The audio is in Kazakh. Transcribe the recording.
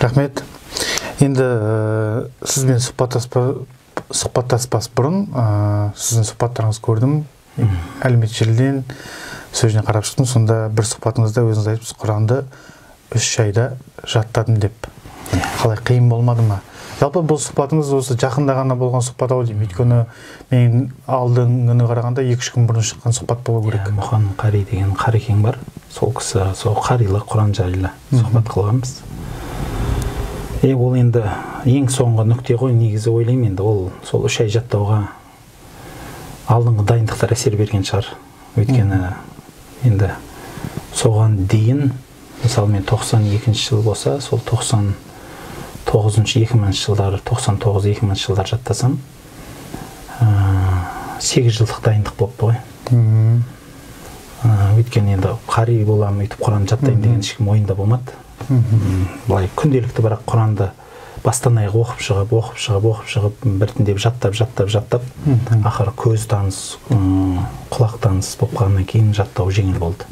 Рахмет. Енді сізбен сұхбаттаспас бұрын сіздің сұхбаттарыңызды көрдім. Әлеуметтік желіден сол жерден қарап шықтым. Сонда бір сұхбатыңызда өзіңіз айтыпсыз, Құранды 3 айда жаттадым деп. Қалай, қиын болмады ма? Жалпы бұл сұхбатыңыз осы жақында ғана болған сұхбат ау деймін. Өйткені мен алдыңғыны қарағанда 2-3 күн бұрын шыққан сұхбат болу керек. Мұхан Қари деген қарекең бар. Сол кісі сол қарилық Құран жайлы сұхбат қылғанбыз. Ол енді ең соңғы нүкте ғой, негізі ойлаймын енді ол сол 3 ай жаттауға алдыңғы дайындықтар әсер берген шығар. Өйткені енді соған дейін, мысалы мен 92-ші жыл болса, сол 99-шы 2000 жылдары, 99-2000 жылдар жаттасам, 8 жылдық дайындық болыпты ғой. Өйткені енді қари боламын, өйтіп Құран жаттайын деген ешкім ойында болмады. Былай күнделікті бірақ Құранды бастан аяқ оқып шығып, оқып шығып, оқып шығып, біртіндеп жаттап, жаттап, жаттап, ақыры көз таныс, құлақ таныс болып қалғаннан кейін жаттау жеңіл болды.